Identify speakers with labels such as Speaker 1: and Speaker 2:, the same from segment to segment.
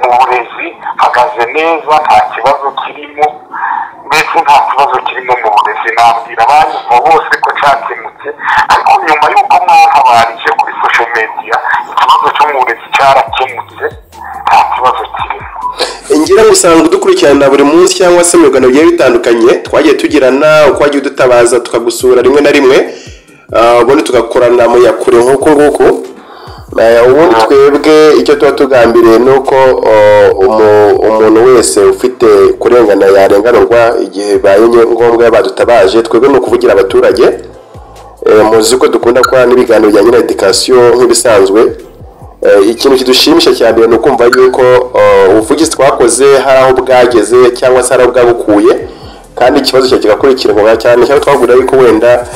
Speaker 1: Mu burezi hagaze neza, nta kibazo kirimo, mbese nta kibazo kirimo mu burezi. Nabwira abanyumva bose ko cyakemutse, ariko nyuma y'uko mwantabarije kuri social media, ikibazo cyo mu burezi cyarakemutse, nta kibazo kirimo.
Speaker 2: Ngira ngo usanga udukurikirana buri munsi cyangwa se mu biganiro bigiye bitandukanye twagiye tugirana, uko wagiye udutabaza tukagusura rimwe na rimwe, ubundi tugakorana mu yakure nk'uku nguku. Ubundi twebwe icyo tuba tugambiriye ni uko umuntu wese ufite kurengana yarenganurwa igihe bibaye ngombwa badutabaje. Twebwe ni ukuvugira abaturage. Muzi ko dukunda gukora n'ibiganiro bijyanye na education nk'ibisanzwe. Ikintu kidushimisha cyane ni ukumva yuko ubuvugizi twakoze hari aho bwageze cyangwa se hari aho bwabukuye, kandi ikibazo cyawe kigakurikiranwa cyane cyane. Twavuga yuko wenda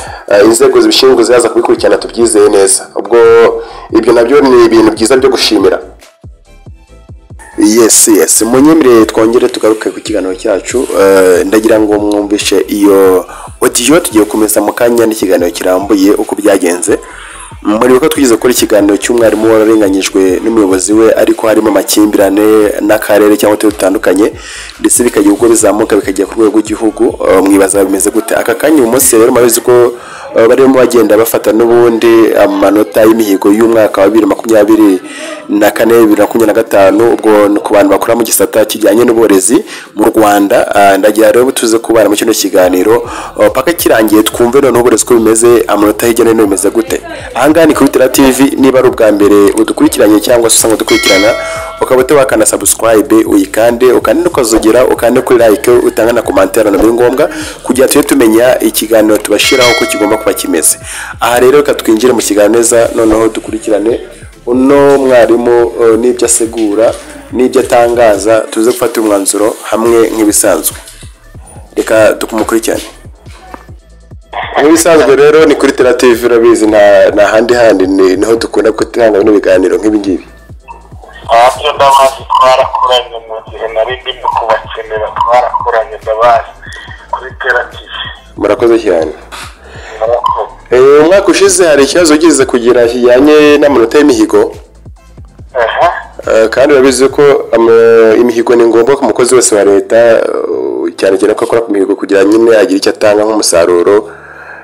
Speaker 2: inzego zibishinzwe zizaza kubikurikirana, tubyizeye neza. Ubwo ibyo nabyo ni ibintu byiza byo gushimira. Yes, munyemerere twongere tugaruke ku kiganiro cyacu. Ndagira ngo mwumvishe iyo audio. Tugiye gukomeza mu kanya n'ikiganiro kirambuye uko byagenze. Muri ko twigeze gukora ikiganiro cy'umwarimu wararenganyijwe n'umuyobozi we, ariko harimo amakimbirane n'akarere cyangwa uturere dutandukanye, ndetse bikagira ubwo bizamuka bikagera ku rwego rw'igihugu. Mwibaza bimeze gute aka kanya? Uyu munsi rero murabizi ko barimo bagenda bafata n'ubundi amanota y'imihigo y'umwaka wa 2024, 2025. Ubwo ni ku bantu bakora mu gisata kijyanye n'uburezi mu Rwanda. Ndagira rero tuze kubana mu kino kiganiro paka kirangiye, twumve noneho uburezi uko bimeze, amanota hirya no hino bimeze gute. Ahangaha ni kuri Tera TV. Niba ari ubwa mbere udukurikiranye cyangwa se usanga udukurikirana ukaba utawakanda subscribe, uyikande, ukande n'ukazogera, ukande kuri like, utanga na commentaire, na biri ngombwa kugira tujye tumenya ikiganiro tubashiraho uko kigomba kuba kimeze. Aha rero reka twinjire mu kiganiro neza, noneho dukurikirane uno mwarimu n'ibyo asegura n'ibyo atangaza, tuze gufata umwanzuro hamwe nk'ibisanzwe. Reka tumukurikirane nk'ibisanzwe. Rero ni kuri Tera TV, urabizi, nta handi handi, niho dukunda gutanga bino biganiro nk'ibi ngibi.
Speaker 1: Ntabyo ndabazi, twarakoranye mu gihe nari ndimo kubakenera, twarakoranye, ndabazi kuri Tera TV.
Speaker 2: Murakoze cyane.
Speaker 1: Murakoze.
Speaker 2: Umwaka ushize hari ikibazo ugeze kugira kijyanye n'amanota y'imihigo. Kandi urabizi ko imihigo ni ngombwa ku mukozi wese wa leta, cyane cyane ko akora ku mihigo kugira nyine agire icyo atanga nk'umusaruro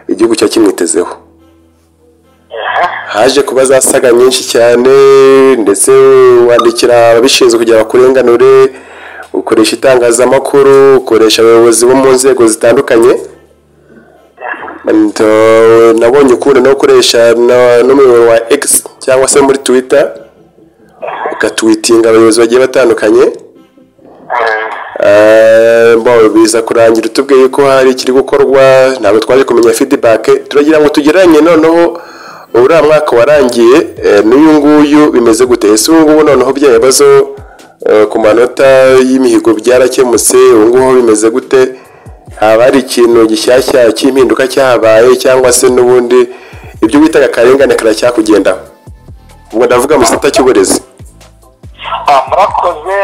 Speaker 2: igihugu cya kimwitezeho. Haje kuba za saga nyinshi cyane, ndetse wandikira ababishinzwe kugira bakurenganure, ukoresha itangazamakuru, ukoresha abayobozi bo mu nzego zitandukanye. And nabonye ukunda no gukoresha n'umuyoboro wa X cyangwa se muri Twitter, ugatwitinga abayobozi bagiye batandukanye. Bo biza kurangira utubwiye ko hari ikiri gukorwa, ntabwo twaje kumenya feedback. Turagira ngo tugereranye noneho uriya mwaka warangiye n'uyu nguyu, bimeze gute? Ese ubu ngubu noneho bya bibazo ku manota y'imihigo byarakemutse? Ubu ngubu bimeze gute? Haba hari ikintu gishyashya cy'impinduka cyahabaye, cyangwa se n'ubundi ibyo bitaga akarengane karacyakugendaho? Ubwo ndavuga mu gisata cy'uburezi.
Speaker 1: Murakoze.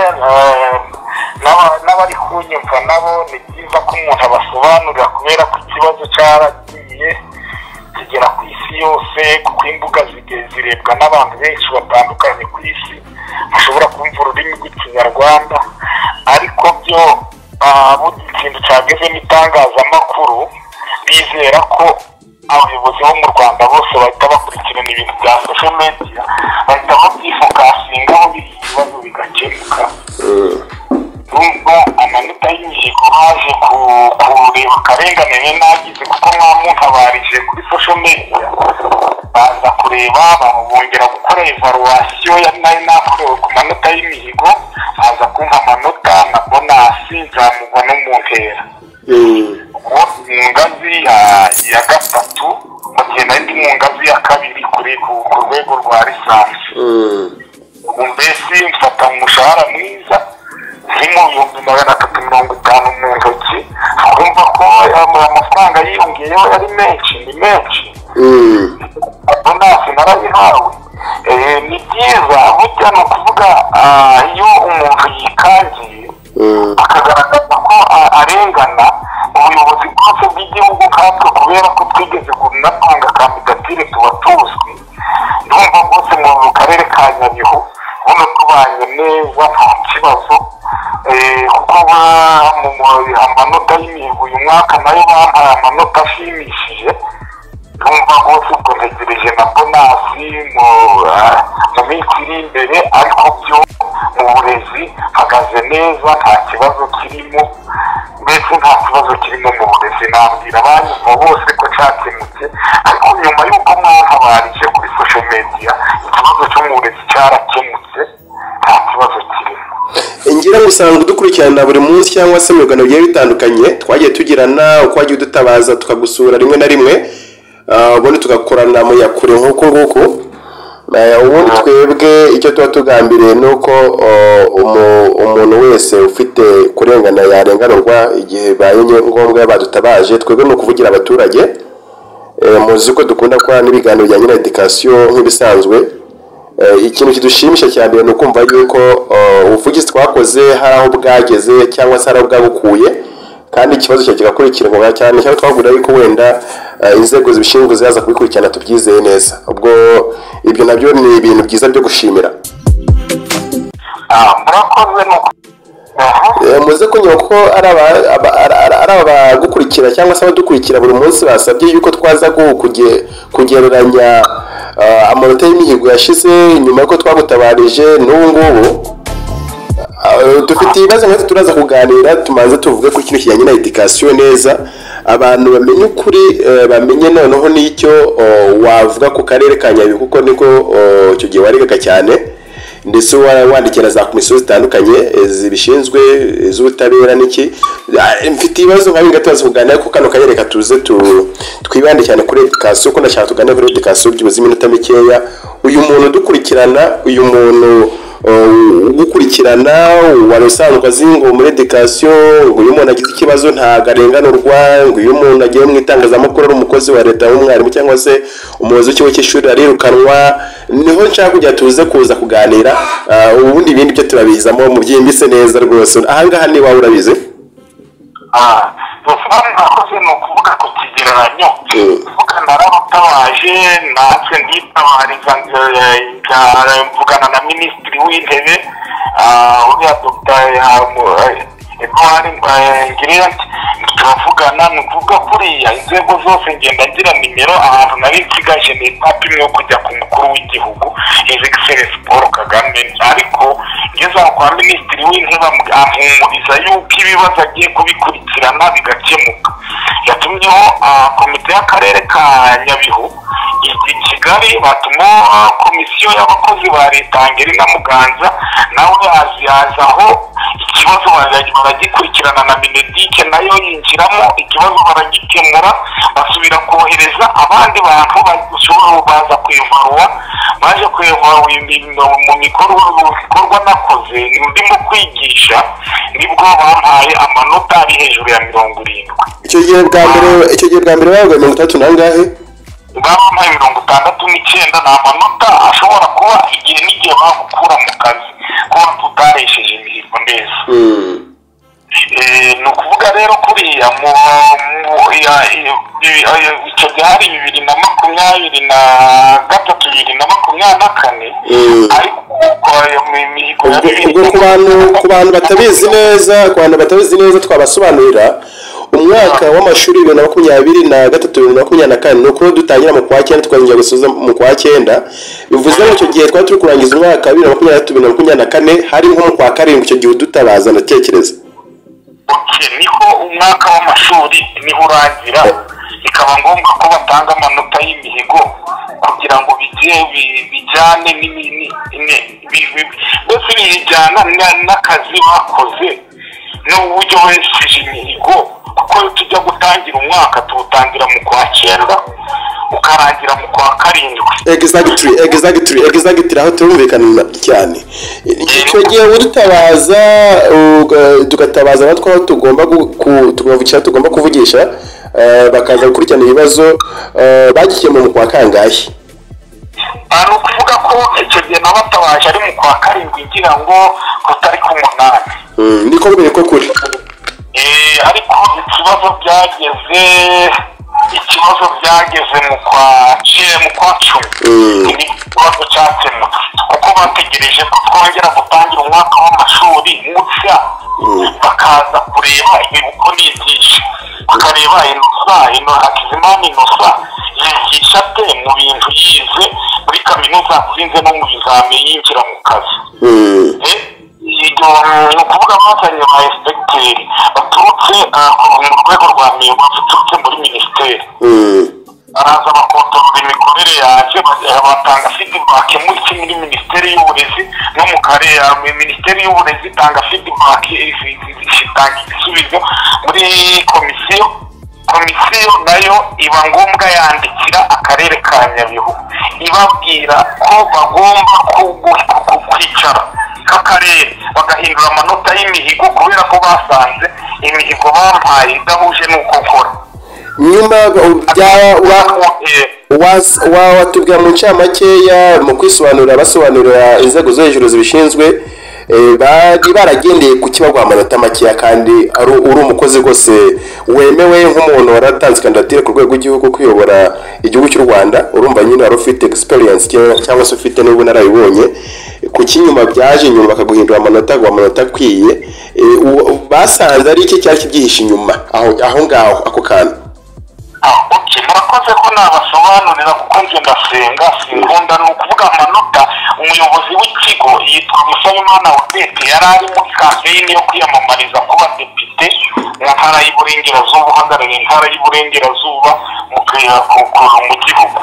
Speaker 1: N'abari kunyumva nabo ni byiza ko umuntu abasobanurira, kubera ko ikibazo cyaragiye kigera ku isi yose, kuko imbuga zirebwa n'abantu benshi batandukanye ku isi bashobora kumva ururimi rw'Ikinyarwanda. Ariko byo burya ikintu cyagezemo itangazamakuru, bizera ko abayobozi bo mu Rwanda bose bahita bakurikirana ibintu bya social media, bahita babyifokasingaho, biriya ibibazo bigakemuka. Urumva amanota y'imihigo baje kureba akarengane nagize, kuko mwamuntabarije kuri social media, baza kureba, bongera gukora evaluation yari nayo nakorewe ku manota y'imihigo, baza kumpa amanota na bonus, nzamugwa no mu ntera mu ngazi ya gatatu, mu gihe nari ndi mu ngazi ya kabiri kuri ku rwego rwa licence. Ubu mbese mfata umushahara mwiza uri mu 350,000 mu ntoki. Urumva ko amafaranga yiyongeyeho yari menshi, ni menshi. Bonus narayihawe. Ni byiza burya, ni ukuvuga iyo umuntu yikangiye akagaragaza ko arengana, ubuyobozi bwose bw'igihugu, nkatwe kubera ko twigeze kunatanga kandidatire tuba tuzwi, ndumva rwose mu karere ka Nyabihu buno tuba Tubanye neza, nta kibazo, kuko amanota y'imihigo uyu mwaka nayo bampaye amanota ashimishije. Numva rwose ubwo ntegereje na bonus mu minsi iri imbere, ariko byo mu burezi hagaze neza, nta kibazo kirimo. Mbese nta kibazo kirimo mu burezi, nabwira abanyumva bose ko cyakemutse. Ariko nyuma y'uko mwantabarije kuri social media, ikibazo cyo mu burezi cyarakemutse, nta kibazo kirimo.
Speaker 2: Ngira ngo usanga udukurikirana buri munsi cyangwa se mu biganiro bigiye bitandukanye twagiye tugirana, uko wagiye udutabaza tukagusura rimwe na rimwe, ubundi tugakorana mu yakure nk'uku nguku. Ubundi twebwe icyo tuba tugambiriye ni uko umuntu wese ufite kurengana yarenganurwa igihe bibaye ngombwa badutabaje. Twebwe ni ukuvugira abaturage. Muzi ko dukunda gukora n'ibiganiro bijyanye na éducation nk'ibisanzwe. Ikintu kidushimisha cyane ni ukumva yuko ubuvugizi twakoze hari aho bwageze cyangwa se hari aho bwabukuye, kandi ikibazo cyawe kigakurikiranwa cyane cyangwa twavuga yuko wenda inzego zibishinzwe zizaza kubikurikirana, tubyizeye neza. Ubwo ibyo nabyo ni ibintu byiza byo gushimira.
Speaker 1: Murakoze, ni uko.
Speaker 2: Muze kunyura ko ari abagukurikira cyangwa se abadukurikira buri munsi basabye yuko twaza kugereranya amanota y'imihigo yashize nyuma y'uko twagutabarije n'ubu ngubu. Dufite ibibazo nk'ibyo turaza kuganira. Tumanze tuvuge ku kintu kijyanye na éducation neza, abantu bamenye ukuri, bamenye noneho n'icyo wavuga ku karere ka Nyabihu, kuko niko icyo gihe warigaga cyane, ndetse wandikira za komisiyo zitandukanye zibishinzwe, z'ubutabera n'iki. Mfite ibibazo nka bingahe tubaza kuganira, kuko kano kanya reka tuze twibande cyane kuri éducation, ko ndashaka tuganire kuri éducation byibuze iminota mikeya. Uyu muntu udukurikirana, uyu muntu ugukurikirana wari usanzwe azi ngo muri éducation ngo iyo umuntu agize ikibazo ntabwo arenganurwa, ngo iyo umuntu agiye mu itangazamakuru ari umukozi wa leta w'umwarimu cyangwa se umuyobozi w'ikigo cy'ishuri arirukanwa. Niho nshaka kugira tuze kuza kuganira. Ubundi ibindi byo turabizamo mu byimbitse neza rwose. Ahangaha ni wawe urabizi.
Speaker 1: Murakoze. Ni ukuvuga ku kigereranyo, kuvuga narabatabaje natwe nditabariza, mvugana na Minisitiri w'Intebe uriya Dr Edouard Ngirente, turavugana. Ni ukuvuga kuriya inzego zose ngenda ngira nimero. Ahantu nari nsigaje ni étape imwe yo kujya ku mukuru w'igihugu, His Excellence Paul Kagame. Ariko ngeze aho kwa Minisitiri w'Intebe, ampumuriza yuko ibibazo agiye kubikurikirana bigakemuka. Yatumyeho komite y'akarere ka Nyabihu i Kigali, batuma komisiyo y'abakozi ba leta, Angelina Muganza, nawe yazaho, ikibazo baragikurikirana, na MINEDUC nayo yinjiramo, ikibazo baragikemura. Basubira kohereza abandi bantu bashobora baza kwevaruwa. Baje kwevaruwa mu bikorwa nakoze ndimo kwigisha, nibwo bampaye amanota ari hejuru ya 70.
Speaker 2: Icyo gihe bwa mbere babaga 60 n'angahe?
Speaker 1: Bampaye 69. Ni amanota ashobora kuba igihe n'igihe bagukura mu kazi kuba tutaresheje imihigo neza. Ni ukuvuga rero kuriya icyo gihe hari 2023, 2024. Ariko imihigo ya bibiri
Speaker 2: Ubwo ku bantu batabizi neza twabasobanurira umwaka w'amashuri 2023, 2024, ni uko dutangira mu kwa cyenda tukongera gusoza mu kwa cyenda. Bivuze ngo icyo gihe twari turi kurangiza umwaka wa 2023, 2024, hari nko mu kwa karindwi icyo gihe udutabaza, ndatekereza.
Speaker 1: Okay, niho umwaka w'amashuri niho urangira, bikaba ngombwa ko batanga amanota y'imihigo kugira ngo bijye bijyane mbese bijyana n'akazi bakoze n'uburyo wesheje imihigo, kuko iyo tujya gutangira umwaka tuwutangira mu kwa cyenda ukarangira mu kwa karindwi.
Speaker 2: Exactly, aho turumvikana cyane. Icyo gihe udutabaza, tugatabaza natwe aho tugomba tukavugisha, tugomba kuvugisha, bakaza gukurikirana ibibazo, bagikemuye mu kwa kangahe?
Speaker 1: Ni ukuvuga ko icyo gihe nabatabaje ari mu kwa karindwi, ngira ngo kutari ku munani.
Speaker 2: Niko mbere ko kuri
Speaker 1: Ariko ikibazo byageze Ikibazo byageze mu kwa 10, ni ikibazo cyakemutse kuko bategereje ko twongera gutangira umwaka w'amashuri mushya, bakaza kureba uko nigisha, bakareba Innocent Hakizimana Innocent yigisha ate mu bintu yize muri kaminuza, atsinze no mu bizami yinjira mu kazi. Ni ukuvuga bazanye ba inspecteur baturutse mu rwego rwa mihigo, baturutse muri minisiteri, baraza bakontorora imikorere yanjye, batanga feedback muri minisiteri y'uburezi no mu karere. Minisiteri y'uburezi itanga feedback, itanga igisubizo muri komisiyo. Komisiyo nayo iba ngombwa yandikira akarere ka Nyabihu ibabwira ko bagomba kwicara k'akarere bagahindura amanota y'imihigo, kubera ko basanze imihigo bampaye idahuje n'uko nkora.
Speaker 2: Nyuma watubwira mu ncamakeya mu kwisobanurira, basobanurira inzego zo hejuru zibishinzwe, bari baragendeye ku kibaguha amanota makeya kandi uri umukozi rwose wemewe nk'umuntu waratanze kandidatire ku rwego rw'igihugu kuyobora igihugu cy'u Rwanda. Urumva nyine wari ufite experience cyangwa se ufite n'ubunararibonye. Kuki nyuma byaje nyuma bakaguhindura amanota amanota akwiye? Basanze ari iki cyari kibyihishe inyuma aho ngaho ako kantu?
Speaker 1: Murakoze ko nabasobanurira kuko nje ndasenga sinkunda. Ni ukuvuga amanota, umuyobozi w'ikigo yitwa Musabimana Odette yari ari muri kampeyini yo kwiyamamariza kuba depite mu ntara y'Iburengerazuba, uhagarariye intara y'Iburengerazuba mu gihugu.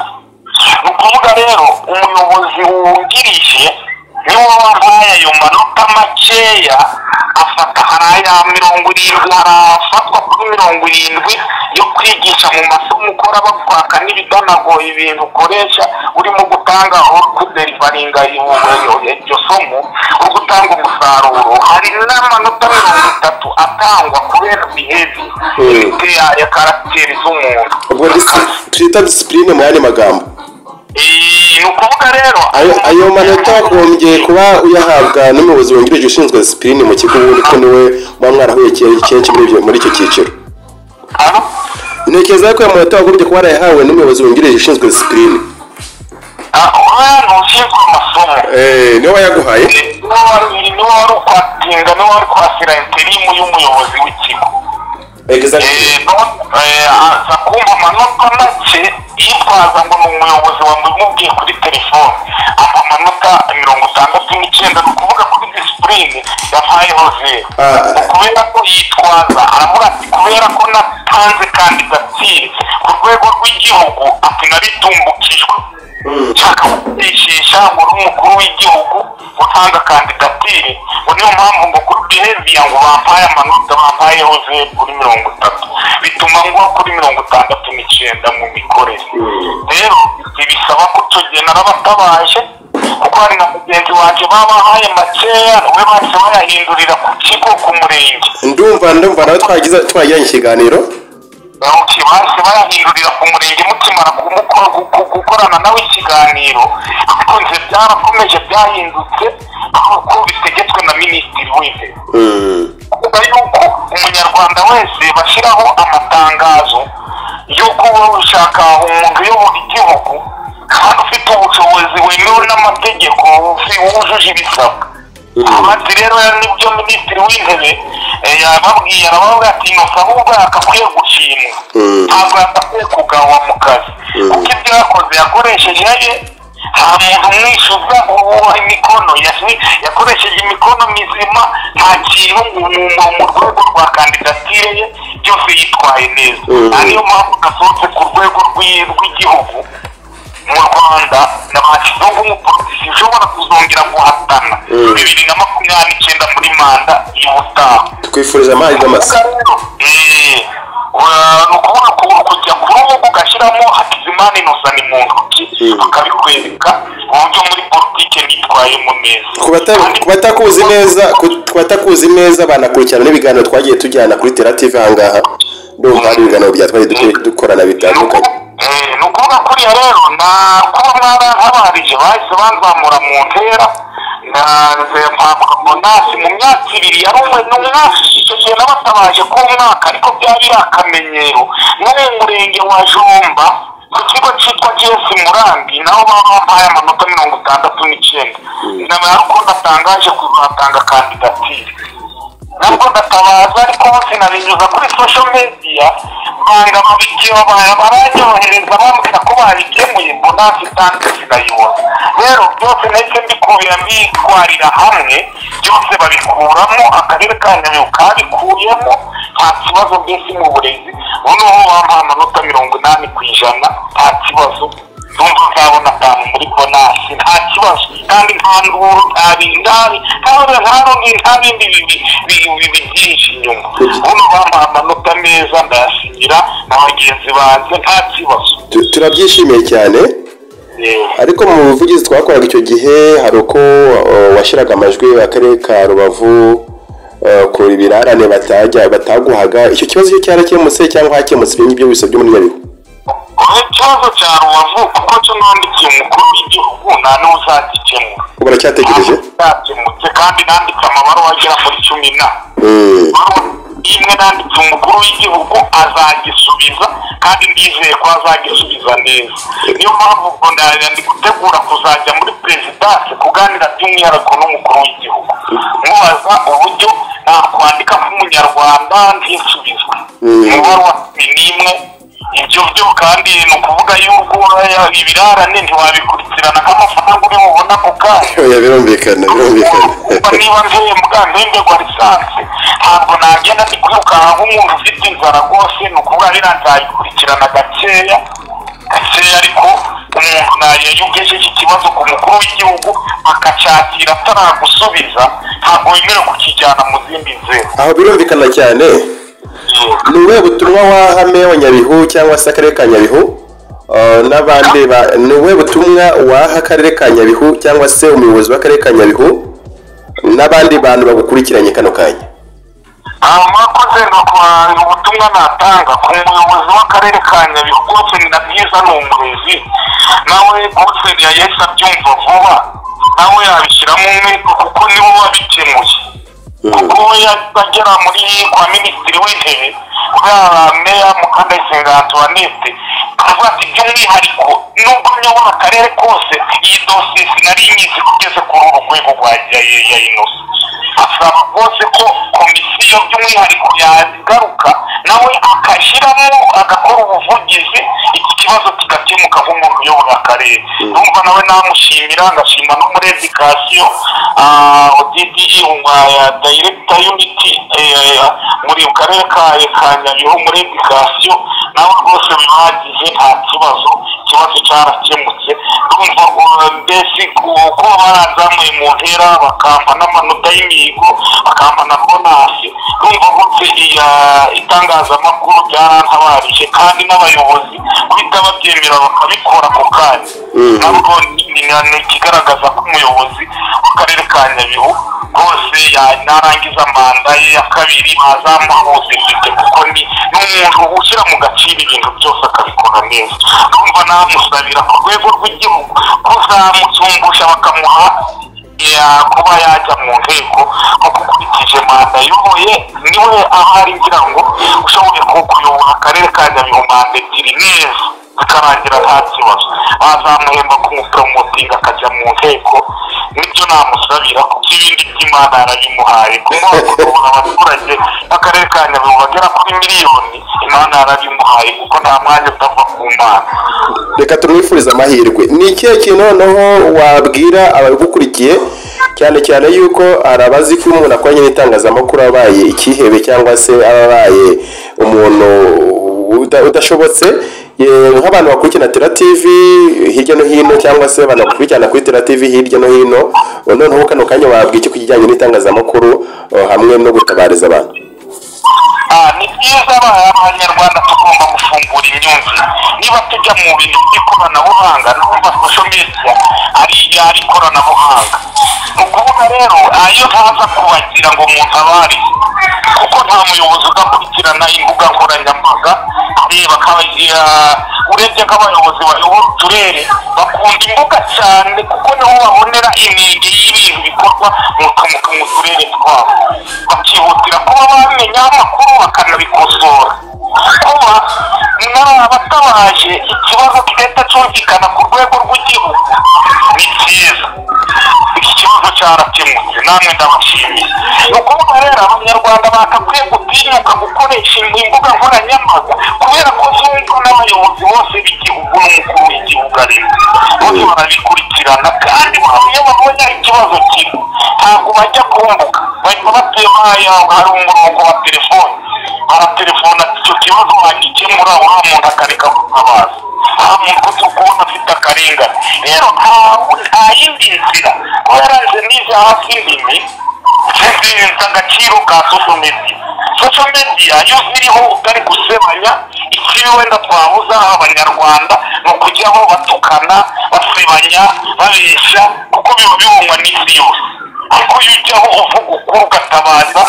Speaker 1: Ni ukuvuga rero umuyobozi wungirije niwe wampaye ayo manota makeya, afata hari aya 70, hari afatwa kuri 70 yo kwigisha mu masomo ukora, bakwaka n'ibidanago ibintu ukoresha urimo gutanga kuderivaringa iryo somo, uri gutanga umusaruro. Hari n'amanota 30 atangwa kubera behavior ya caractère z'umuntu,
Speaker 2: ubwo twita discipline mu yandi magambo.
Speaker 1: Ni ukuvuga rero
Speaker 2: ayo manota wagombye kuba uyahabwa n'umuyobozi wungirije ushinzwe discipline mu kigo, ubundi ko niwe muba mwarahuye kenshi muri icyo cyiciro. Ntekereza ko ayo manota wagombye kuba warayahawe n'umuyobozi wungirije ushinzwe discipline.
Speaker 1: Ushinzwe amasomo
Speaker 2: niwe wayaguhaye,
Speaker 1: niwe wari ukwatinga, niwe wari kwasira interimu y'umuyobozi w'ikigo. Aza kumva amanota make yitwaza ngo ni umuyobozi wamubwiye kuri telefone, ampa amanota 69. Ni ukuvuga kuri discipline yampayeho 0, kubera ko yitwaza aravuga ati kubera ko natanze kandidatire ku rwego rw'igihugu, ati naritumbukijwe nshaka kwishisha ngo uri umukuru w'igihugu utanga kandidatire, ngo niyo mpamvu ngo kuri behavior ngo bampaye amanota, bampayeho 0 kuri 30, bituma ngwa kuri 69 mu mikorere. Rero bisaba ko icyo gihe narabatabaje, kuko hari na mugenzi wanjye babahaye makeya, we bahise bayahindurira ku kigo ku murenge.
Speaker 2: Ndumva nawe twagiranye ikiganiro,
Speaker 1: bahise bayahindurira ku murenge mukimara gukorana nawe ikiganiro. Ariko nje byarakomeje byahindutse kuko bitegetswe na minisitiri w'intebe, kuvuga yuko umunyarwanda wese bashyiraho amatangazo y'uko ushaka umuntu uyobora igihugu kandi ufite ubushobozi wemewe n'amategeko wujuje ibisabwa. Abandi rero nibyo minisitiri w'intebe yababwiye, arababwira ati Innocent ahubwo yakakwiye gushimwa, ntabwo yakakwiye kugawa mu kazi, kuko ibyo yakoze yakoresheje aye, nta muntu umwishyuza imikono, yakoresheje imikono mizima, nta kintu mu rwego rwa kandidatire ye byose yitwaye neza. Niyo mpamvu gasohotse ku rwego rw'igihugu mu Rwanda nabashyizeho nk'umupolitisi ushobora kuzongera guhatana 2029 muri manda y'ubutaha.
Speaker 2: Twifuriza amahirwe masa.
Speaker 1: Ni ukuvuga kujya ku rubuga ugashyiramo Hakizimana Innocent mu ntoki, bakabikwereka uburyo muri politike nitwayemo neza.
Speaker 2: Ku batakuzi neza banakurikirana n'ibiganiro twagiye tujyana kuri Tera TV aha ngaha, ndumva hari ibiganiro twagiye dukorana bitandukanye.
Speaker 1: Ni ukuvuga kuriya rero na kuba mwarantabarije bahise banzamura mu ntera, Mpabwa bonus mu myaka 2 yari umwe n'umwaka. Icyo gihe nabatabaje ko umwaka, ariko byari akamenyero. No mu murenge wa Jomba ku kigo cyitwa GS Murambi naho bampaye amanota 69. Nabwo natangaje kuzatanga kandidatire, nabwo ndatabaza, ariko sinabinyuza kuri social media, banga babikiye baranyohereza bambwira ko babikemuye, bonus itanze sinayibona. Rero byose nahise mbikubira mbitwarira hamwe, byose babikuramo, akarere ka Nyabihu kabikuyemo, nta kibazo. Mbese mu burezi noneho bampaye amanota 80%, nta kibazo. Ndumva nzabona 5 muri bonus, nta kibazo, kandi nta nduru, nta bindari, nta bindi bibi byinshi inyuma. Ubu bampaye amanota meza, ndayasinyira na bagenzi banjye, nta kibazo.
Speaker 2: Turabyishimiye cyane. Ariko mu buvugizi twakoraga icyo gihe hari uko washyiraga amajwi akarere ka Rubavu ku ibirarane bataguhaga. Icyo kibazo cyo cyarakemutse cyangwa hakemutse ibyo ngibyo bisa byo muri Nyabihu?
Speaker 1: Ikibazo cya Rubavu kuko cyo nandikiye umukuru w'igihugu nta n'uwo uzagikemura.
Speaker 2: Uracyategereje?
Speaker 1: Cyakemutse, kandi nanditse amabaruwa agera muri 10 na imwe nanditse umukuru w'igihugu azagisubiza, kandi ndizeye ko azagisubiza neza. Niyo mpamvu ubwo ndi gutegura kuzajya muri perezidansi kuganira by'umwihariko n'umukuru w'igihugu, mubaza uburyo nakwandika nk'umunyarwanda ntisubizwe mu baruwa 11. Ibyo byo kandi ni ukuvuga yuko ibirarane ntiwabikurikirana nk'amafaranga uri bubona ako kanya.
Speaker 2: Birumvikana.
Speaker 1: Niba mpembwa mpemberwa lisansi, ntabwo nagenda ndi kwirukanka nk'umuntu ufite inzara rwose. Ni ukuvuga rero nzayikurikirana gakeya gakeya, ariko umuntu nayo ugejeje ikibazo ku mukuru w'igihugu akacyakira ataragusubiza, ntabwo wemerewe kukijyana mu zindi nzego.
Speaker 2: Aho birumvikana cyane. Ni ubuhe butumwa waha meya wa Nyabihu cyangwa se akarere ka Nyabihu n'abandi? Ni ubuhe butumwa waha akarere ka Nyabihu cyangwa se umuyobozi w'akarere ka Nyabihu n'abandi bantu bagukurikiranye kano kanya?
Speaker 1: Mwakoze. Ubutumwa natanga ku muyobozi w'akarere ka Nyabihu rwose ni na byiza, ni umurezi nawe rwose yahise abyumva vuba, nawe yabishyiramo umwete kuko niwe wabikemuye. Kuko agera muri kwa minisitiri w'intebe uriya meya Mukandayisenga Antoinette avuga ati by'umwihariko nubwo nyobora akarere kose, iyi dosiye sinari nyizi kugeze kuri uru rwego rwa ya inoso. Asaba rwose ko komisiyo by'umwihariko yagaruka nawe akashyiramo agakora ubuvugizi, iki kibazo kigakemuka nk'umuntu uyobora akarere. Ndumva nawe namushimira, ngashima no muri education ODDE ya director unit muri karere ka Nyabihu muri education, nawe rwose bibagize nta kibazo, ikibazo cyarakemutse. Ndumva mbese kuba baranzamuye mu ntera bakampa n'amanota y'imihigo, bakampa na bonus, ndumva rwose itangazamakuru byarantabarije, kandi n'abayobozi guhita babyemera bakabikora ako kanya, nabwo ni ikigaragaza ko umuyobozi w'akarere ka Nyabihu rwose narangiza manda ye ya kabiri bazamuha ubudepite, kuko ni umuntu ushyira mu gaciro ibintu byose akabikora neza. Ndumva namusabira ku rwego rw'igihugu kuzamusumbusha bakamuha kuba yajya mu nteko, kuko ukurikije manda ayoboye niwe ahari ngira ngo ushoboye kuyobora akarere ka Nyabihu manda 2 neza zikarangira nta kibazo, bazamuhemba kumuporomotinga akajya mu nteko. Nibyo namusabira, kuko ibindi by'Imana yarabimuhaye. Kumuha kuyobora abaturage b'akarere ka Nyabihu bagera kuri miliyoni, Imana yarabimuhaye, kuko nta mwanya utava ku Mana.
Speaker 2: Reka tumwifurize amahirwe. Ni ikihe kintu noneho wabwira abagukurikiye, cyane cyane yuko hari abazi ko umuntu akoranye n'itangazamakuru abaye ikihebe cyangwa se abaye umuntu udashobotse, nk'abantu bakurikirana Tera TV hirya no hino cyangwa se abantu bakurikirana kuri Tera TV hirya no hino, noneho kano kanya wabwira iki ku kijyanye n'itangazamakuru hamwe no gutabariza abantu?
Speaker 1: Ni byiza, abanyarwanda tugomba gufungura imyumvire. Niba tujya mu bintu by'ikoranabuhanga, numva social media ari ikoranabuhanga. Ni ukuvuga rero ayo ntaza kubagira ngo umuntu abarize, kuko nta muyobozi udakurikirana imbuga nkoranyambaga. Hari Reba, urebye nk'abayobozi bayobora uturere bakunda imbuga cyane, kuko niho babonera inenge y'ibintu bikorwa mu turere twabo, bakihutira kuba bamenya amakuru bakanabikosora. Kuba n'abatabaje ikibazo kigahita cyumvikana ku rwego rw'igihugu ni byiza. Iki kibazo cyarakemutse, namwe ndabashimiye. Ni ukuvuga rero Abanyarwanda bagakwiye gutinyuka gukoresha imbuga nkoranyambaga, kubera ko zumvwa n'abayobozi bose b'igihugu n'umukuru w'igihugu arimo, bose barabikurikirana. Kandi iyo babonye ikibazo kimwe ntabwo bajya kumbuka, bahita batema, hari umurongo wa telefone, aratelefona ati icyo kibazo wagikemura, uriya muntu akareka gutabaza, nta muntu uzi kubona afite akarengane. Rero nta yindi nzira, kubera nje nize hafi indimi, nzi agaciro ka social media. Social media iyo ziriho utari gusebanya, ikibi wenda twabuza Abanyarwanda ni ukujyaho batukana, basebanya, babeshya, kuko biba bibonwa n'isi yose. Ariko iyo ujyaho uvuga ukuri, ugatabaza,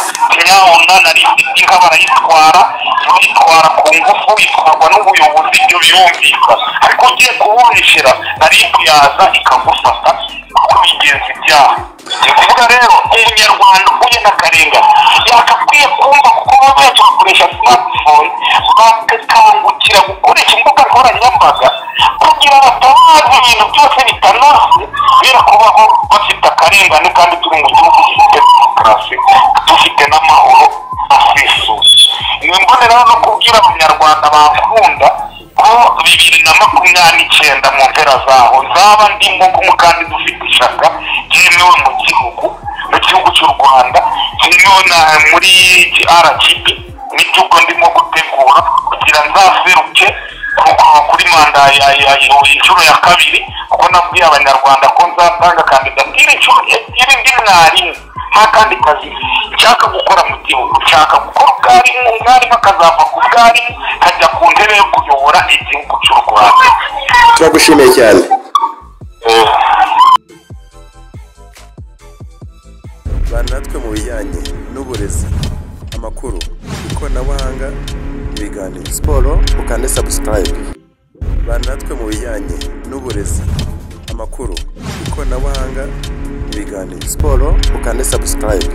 Speaker 1: nyabuna nari mfite inka barayitwara, bayitwara ku ngufu, itwarwa n'ubuyobozi, ibyo birumvikana. Ariko ugiye kububeshyera na RIB yaza ikagufata, kuko bigenza ibyaha. Ni ukuvuga rero Umunyarwanda uhuye n'akarengane yagakwiye kumva, kuko benshi bakoresha smartphone, bagakangukira gukoresha imbuga nkoranyambaga kugira batabaze ibintu byose bitanoze, kubera kubaho bafite akarengane, kandi turi mu gihugu gifite demokarasi, dufite n'amahoro asesuye. Ni mboneraho no kubwira Abanyarwanda bankunda ko 2029 mu mpera zaho nzaba ndimo nk'umukandida ufite ishyaka ryemewe mu gihugu cy'u Rwanda, cyemewe na muri RGB. Nibyo ubwo ndimo gutegura kugira nzaseruke kuri manda ya inshuro ya kabiri, kuko nabwiye Abanyarwanda ko nzatanga kandidatire inshuro ebyiri. Ndi mwarimu, nta kandi kazi nshaka gukora mu gihugu. Nshaka gukora ubwarimu, umwarimu akazava ku bwarimu kajya ku ntebe yo kuyobora igihugu cy'u Rwanda.
Speaker 2: Turagushimiye cyane. Bana natwe mu bijyanye n'uburezi, amakuru, ikoranabuhanga, ibiganiro, siporo, ukande subscribe. Bana natwe mu bijyanye n'uburezi, amakuru, ikoranabuhanga, ibiganiro, siporo, ukande subscribe.